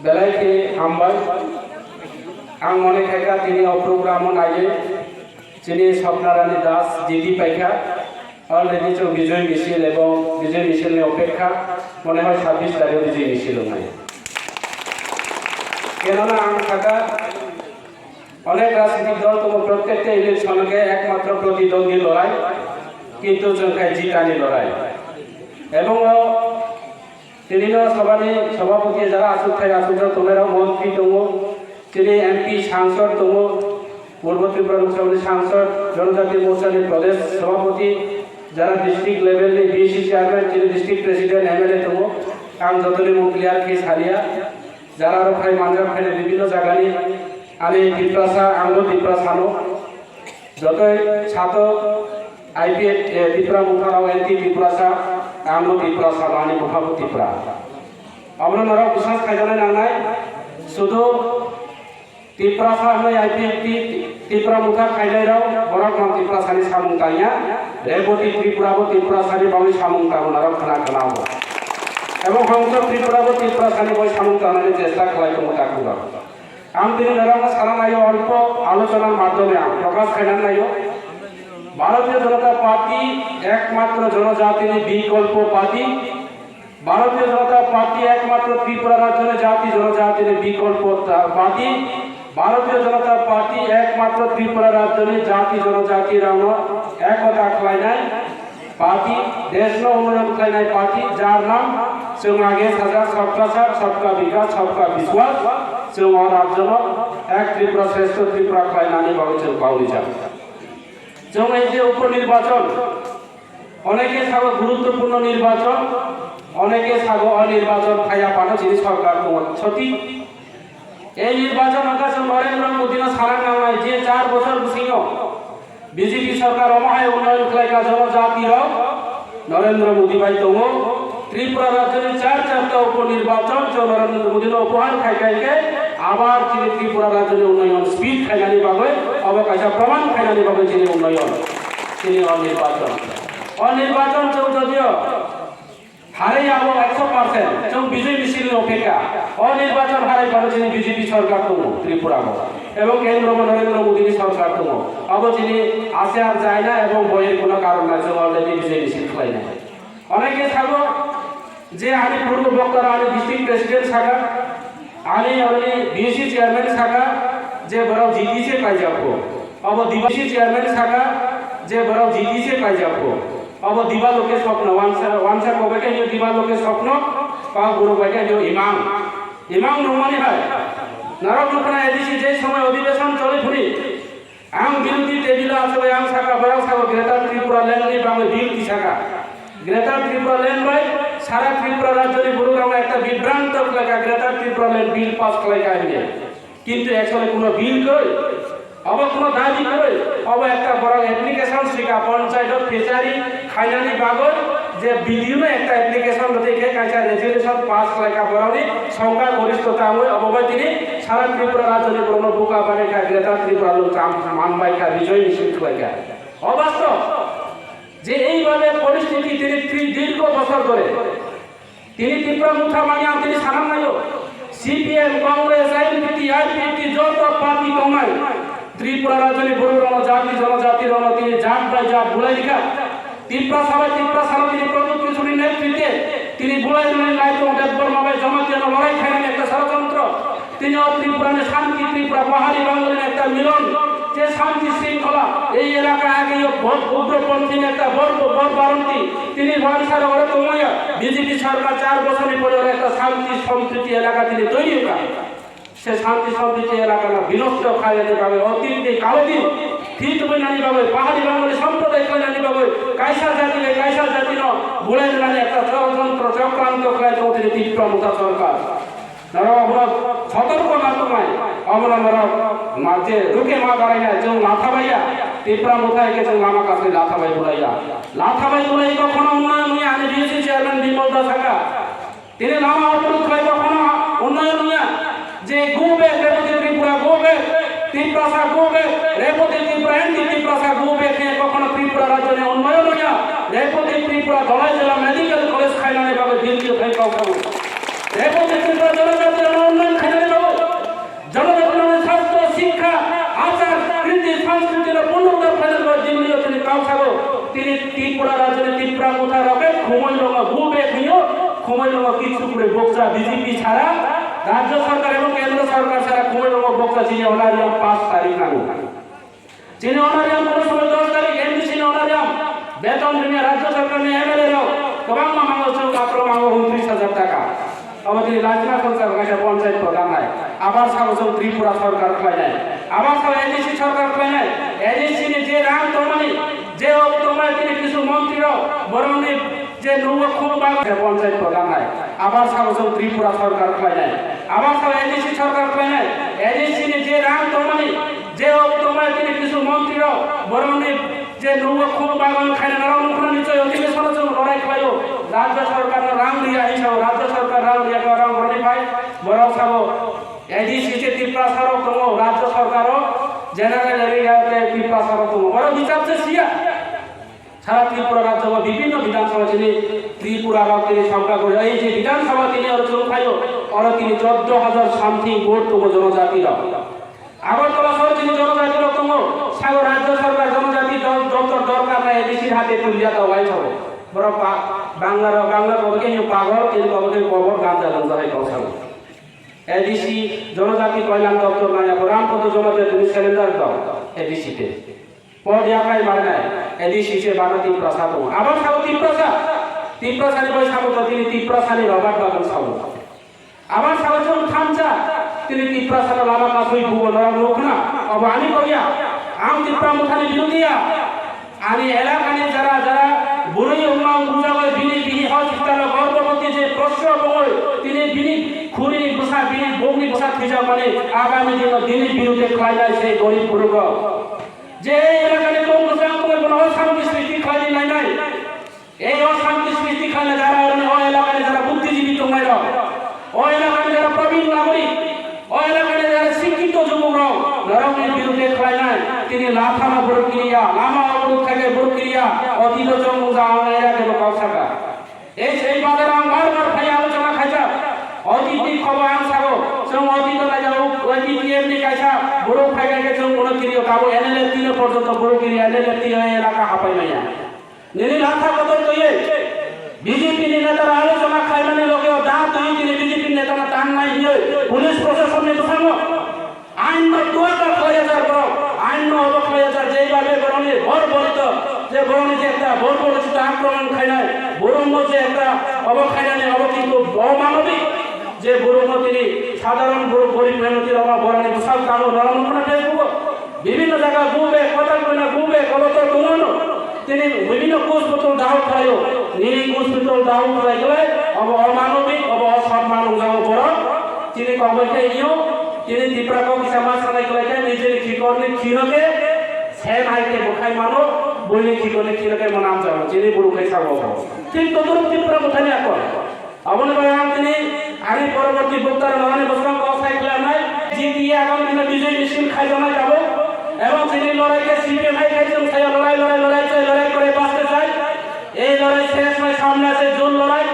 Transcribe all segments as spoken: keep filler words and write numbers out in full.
Belai khe hambai. Ang mone khaikha tini o program o naiwi chini Swapnarani Das jiti paikha. Already chwng Bijoy Misil ebong Bijoy Misil ni opekha, mone hoi sabbish tarikh Bijoy Misil wngnai. Kenana ang sakha, onek rajnitik dol tongo, prottekta election o khe ekmatro protidwandi lorai, kintu chwng khe jitani lorai. Ebong o Tinino sabhani sabhapati jara aswk thai aswk jak tongnai rok montri tongo, chini M P sangsod tongo, Purbo Tripura Lok Sabhani sangsod, Jonojati Morchani Pradesh sabhapati, jara district level ni B C chairman, chini district president, M L A tongo. Ang jotoni mung clear khe saliya, jara rok phai manjak phainai bibhinno jagani, ani Tiprasa, angbo Tiprasano. Jotoi sato I P F, eh, Tipra Motha rok anti Tiprasa, ang bo Tiprasa, ani bupha bo Tipra. Abono norok bwsas khaijaknai nangnai, sudu Tiprasa hwnwi I P F T Tipra Motha khainai rok, borok no Tiprasa ni samung tangya, Reboti Tripura bo Tiprasa ni bagwi samung tango norok khna khna bo. Ebo hongso Tripura bo Tiprasa ni bagwi samung tangnani chesta khlai tongo takhuk rok. Ang tini norokno sana naio, olpo alochonar madhyome ang prokash khaina naio. Bharatiya Janata Party ekmatro jonojatini bikolpo party. Bharatiya Janata Party ekmatro Tripura rajyoni jati jonojatini bikolpo ta-, party. Bharatiya Janata Party ekmatro Tripura rajyoni jati jonojati rokno ekota khlainai party, deshno unnoyon khlainai party, jar nam chwng age sajak Sabka Saath, Sabka Vikas, Sabka Vishwas, chwng o rajyono ek Tripura, Shrestho Tripura khlainani bagwi chwng kau rijak. Chwng ei je upo nirbachon, oneke sago guruttopurno nirbachon, oneke sago o nirbachon phaiya phano chini sorkar tongo. Sothik. Ei nirbachon hwnkha chwng Narendra Modino sana nangnai, je char bochor bisingo B J P sorkar omo hai unnoyon khlaikha jonojati rok. Narendra Modi bai tongo. Tripura rajyoni char charta upo nirbachon chwng Narendra Modino upohar khai khai khe abar chini Tripura rajyoni unnoyon speed khainani bagwi obo kaisa proman khainani bagwi chini unnoyon. Chini o nirbachon. O nirbachon chwng jodio Harwi abo ekso percent chwng Bijoy Misil ni opekha. O nirbachon harwi phano chini B J P sorkar tongo Tripura o. Ebong kendro bo Narendra Modi ni sorkar tongo. Abo chini ase ar jaina ebong boyer kono karon nai chwng already Bijoy Misil khlainai. Oneke sago je ani purbo bokta ani district president saka, ani, ani B C chairman saka je borok G T se paijak ko. Abo diba C chairman saka je borok G T se paijak ko. Abo diba loke sopno, wansa, wansa ko bai khe diba loke sopno, pa guru bai khe imang. Imang nungmani hai. Narok nukna A D C je somoi odhibeson choli phuri. Ang birodhi table o achai ang saka borok saka Greater Tripura Land ni bagwi bill tisaka. Greater Tripura Land bai sara Tripura rajyoni borok rok ekta bibranto khlaika Greater Tripura Land bill pass khlaika hinwi. Kintu actually kuno bill kwrwi, obo kuno dabi kwrwi, obo ekta borok application swika panchayat o kechari khainani bagwi je B D O no ekta application rwtwi khe kaisa resolution pass khlaika borokni songkha goristota wngwi obo bai tini sara Tripura rajyoni borokno buka banaikha Greater Tripura Lok Sabha manbaikha Bijoy Misil khlaikha. Obasto je eibabe poristiti tini tri-, dirgho bosor dhore Tini Tipra Motha manya ang tini sanam nayo. C P M, Congress, I N P T, I P F T joto party tongnai. Tripura rajyoni borok rokno jati jonojati rokno tini jat bai jat bulai rikha. Tiprasa bai Tiprasano tini Pradyut Kishorni netritwe tini bulai rwnani nai tongo Debbarma bai Jamatia no lorai khainani ekta sorojontro. Tini o Tripura ni shanti, Tripura pahari Bangali ni ekta milon, je shanti shringkhola, ei elaka age yo bor ugroponthi ni ekta bor, bor baronti, tini wansara ore tongmaya, B J P sarkar char bochor ni pore ore ekta shanti sompriti elaka tini toiri wngkha. Se shanti sompriti elaka no binosto khainani bagwi o tin din kalo din thik tubui nani bagwi, pahari Bangali somproday khlainani bagwi, kaisa jati bai kaisa jati no bulai rwnani ekta chorojontro chokranto khlai tongo tini Tipra Motha sarkar. Norok abono sotorko ma tongmai, abono norok ma je ruke ma daraina chwng lathabaiya, Tipra Motha hai khe chwng lama kasni lathabai bulaiya. Lathabai bulai kokhono unnayon wngya, ani B C chairman Bimal Das saka. Tini lama oboduk khlai kokhono unnayon wngya. Je go back, Reboti Tripura go back, Tiprasa go back, Reboti Tripura anti Tiprasa go back khe kokhono Tripura rajyoni unnayon wngya. Reboti Tripura Dhalai Jila Medical College khainani bagwi Delhi thai kok khabu. Reboti Tripura Dhalai Jila Medical College Sara rajya sarkar ebong kendro sarkar sara khumui rongo boksa chini honorarium paanch tarik nango. Chini honorarium kono somoy dos tarik M D C ni honorarium beton rimya rajya sarkar ni M L A rok kwbangma mango chwng katro mango untris hajar taka. Abo tini Lachina Sansar kaisa panchayat pradhan hai. Abar sabo chwng Tripura sarkar khlainai. Abar sabo A D C sarkar khlainai. A D C ni je rang tongmani, je ok tongmani tini kisu montri rok borokni je nungo khum bagan panchayat pradhan hai. Abar sabo chwng Tripura sarkar khlainai. Abar sabo A D C sarkar khlainai. A D C ni je rang tongmani, je ok tongmani tini kisu montri rok borokni je nungo khum bagan khaina narok nukna nichoi odhibesono chwng lorai khlaio. Rajya sarkar no rang riya hinwi sao, rajya sarkar rang riya khe rang borokni phai borok sabo A D C je Tiprasa rok tongo, rajya sarkar o general area te Tiprasa rok tongo. Borok bichar se siya. Sara Tripura rajyo o bibhinno Bidhan Sabha chini Tripura rok tini samkha gori. Ei je Bidhan Sabha tini oro chwng phaio, oro tini choddo hajar something vote tongo jonojati rok. Agartala sohor chini jonojati rok tongo, sago rajyo sarkar jonojati dol-, doptor dorkar nai A D C hate tulia tawai sabo. Borok pa-, Bangla rok, Bangla kobo khe pagol, tini kobo khe kobor ganja lwngjak hai kok sabo. A D C jonojati koilam doptor nai abo Ram Koto Jamatia tini surrender dong A D C te. Pod yakai marnai, A D C se bana Tiprasa tongo. Abar sabo Tiprasa, Tiprasa ni bai sabo to tini Tiprasa ni Robert Bagan sabo. Abar sabo chwng thansa, tini Tiprasa no lama kasui bubo norok nukna, obo ani kok ya, ang Tipra Motha ni birodhi ya. Ani elaka ni jara jara bwrwi wngma wngbujago bini bihi hospital o gorbhoboti je prosrab wngwi tini bini khuri ni bwsa, bini buk ni bwsa thwijakmani agami dino bini birudhe khlainai se gorib borok rok. Je ei elakani tong kwchang tongwi bono o santi srishti khlaidi lainai. Ei o santi srishti khlaina jara oroni o elakani jara buddhijibi tongnairok, o elakani jara probin nagorik, o elakani jara sikkito jubukrok norokni birudhe khlainai. Tini lathano borok kiriya, lama oboduk thaikai borok kiriya, otito chwng wngja ang era kebo kok saka. Ei, ei bazar ang bar bar phai alochona khaijak. Otitni khobo ang sago, chwng otito naijak, o T T F ni kaisa borok phai khe chwng bono kiriyo, tabo N L F T no porjonto borok kiriya, N L F T o elaka hapai maya. Nini latha kotor twiwi B J P ni neta rok alochona khaimani loge o da twiwi tini B J P ni neta no tangnai hinwi police proshasonni bwskango. Ain no tuaka khlaiya jar borok, ain no obo khlaiya jar, jeibabe borokni bor borito, je borokni je ekta bor borito akromon khainai, borokno je ekta obo khainani obo kintu omanobik, je borokno tini sadharon borok gorib mehnoti rokno borokni bwsal tango norok nukna Facebook o, bibinno jaga gube, kotak koina gube, kolotor tungano, tini bibinno kus putul dahok khlaio, nini kus putul dahok khlai khlai obo omanobik, obo osomman wngjago borok, tini kok bai khe iyo. Chini Tipra kok kisa ma sanai kwlai khe nijeni khikorni khino khe sen hai khe bwkhai mano, buini khikorni khino khe mwnam jago, chini buru khe sabo bo. Thik toduruk Tipra bwthani akol. Aboni bagwi ang tini ani poroborti buktarok norani bwskang kok sai khlai nai, G T A agam dino bijoi misil khaijaknai tabuk. Ebong chini lorai khe C P M hai khe chwng sayo lorai, lorai, lorai, chai, lorai, korai, baste chai. Ei lorai ses nai samne ase jun lorai.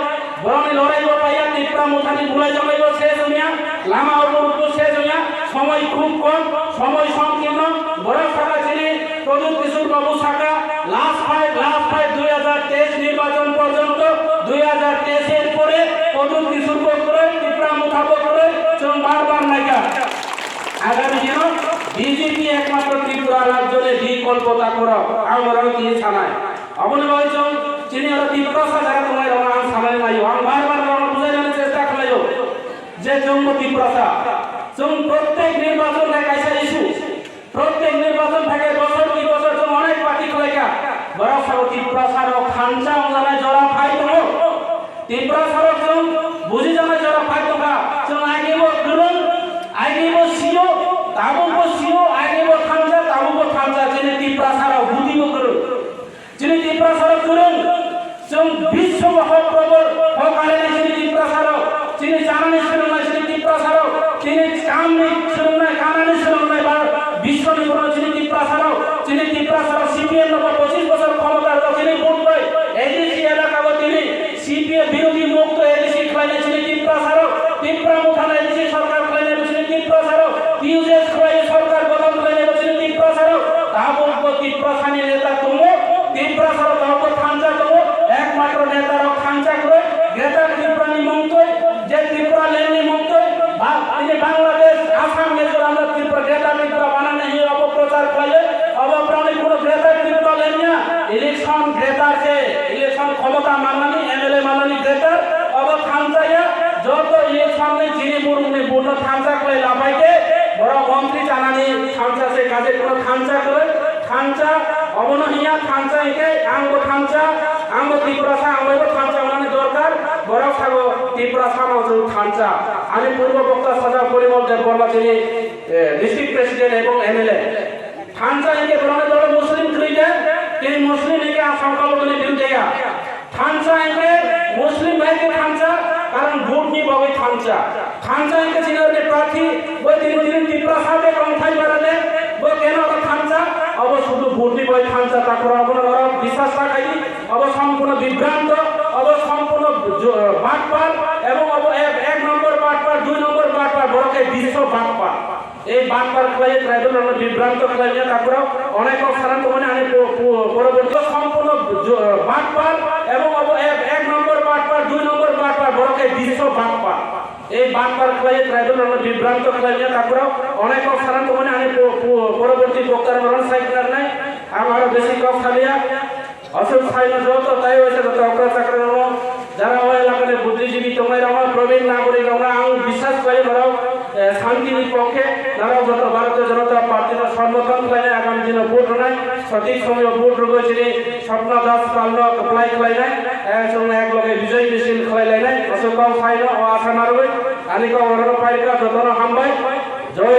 Borokni lorai bo paiya Tipra Mothani bulai jongaibo ses wngya. Lama obo rukbo ses wngya. Somoi khub kom, somoi songkirno. Borok saka chini Pradyut Kishore Babu saka last fight, last fight dui hajar teis nirbachon porjonto, dui hajar teis er pore Pradyut Kishore bo kwrwi, Tipra Motha bo kwrwi, chwng bar bar naikha. Agami dino B J P ekmatro Tripura rajyoni bikolpo ta kwrwi, ang borokno tini sanai. Aboni bagwi chwng chini oro Tiprasa jara tongnai rokno ang sanani naio, ang bar bar norokno bujai nani chesta khlaio je chwngbo Tiprasa, chwng prottek nirbachon hai kaisa issue, prottek nirbachon thangkhe bosor ki bosor chwng onek party khlaikha, borok sabo Tiprasa rok thansa wngjanai jora phai tongo. Tiprasa rok chwng bujijaknai jora phai tongkha, chwng agebo kwrwng, agebo sio, tabukbo sio, agebo thansa, tabukbo thansa, chini Tiprasa rok bujibo kwrwng. Chini Tiprasa rok kwrwng, chwng biswo hok probor hok arani chini Tiprasa rok, chini chanani swrwngnai chini Tiprasa rok, chini kamni swrwngnai, kanani swrwngnai ba biswoni borok chini Tiprasa rok, chini Tiprasa rok C P M no bo pochis bosor khomota rok chini vote bai A D C elaka bo tini C P M birodhi mukto A D C khlainai chini Tiprasa rok, Tipra Joto election ni chini burung ni vote no thansa khlai lapai khe, borok montri chanani thansa se kaje kuno thansa kwrwi, thansa obono hiya thansa hingke ang bo thansa, ang bo Tiprasa, ang bo thansa wngnani dorkar, borok sago Tiprasa no chwng thansa. Ani purbo bokta sajak Porimol Debbarma chini, eh, district president ebong M L A. Thansa hingke borokni dolo Muslim kwrwi de, tei Muslim hingke ang songkol boni birude ya. Thansa hingke Muslim bai khe thansa, karon vote ni bagwi thansa. Thansa hingke chini orni prarthi, bo tini tini Tiprasa de tongthai bara de, bo keno oro thansa, abo sudu vote ni bagwi thansa, takora abono oro biswas ta khai, abo sompurno bibranto, abo sompurno jo-, batpar, ebong abo ek, ek nombor batpar, dui nombor batpar, borok khe biswa batpar. Ei batpar khlaiwi tribal rokno bibranto khlaimya takhorok onek kok sana tongmani ani po-, po-, poroborti sompurno jo-, batpar ebong obo ek, ek nombor batpar, dui nombor batpar, borok khe biswa batpar. Ei batpar khlaiwi tribal rokno bibranto khlaimya takhorok onek kok sana tongmani ani po-, po-, poroborti boktar rokno sai khnarnai ang aro besi kok saliya. Aswk saino joto taiwi se joto okra chakra rokno, jara o elakani buddhijibi tongnai rokno, probin nagorik rokno ang biswas khlai norok, eh, shanti ni pokhe norok joto Bharatiya Janata Party no somorthon khlainai, agami dino vote rwnai, sothik somoyo vote rwgwi chini Swapna Das Pal no kwplai khlainai, eh, chwng ek loge bijoy misil khlai lainai, aswk kok saino o asa narwgwi ani kok rokno pairika jotono hambai.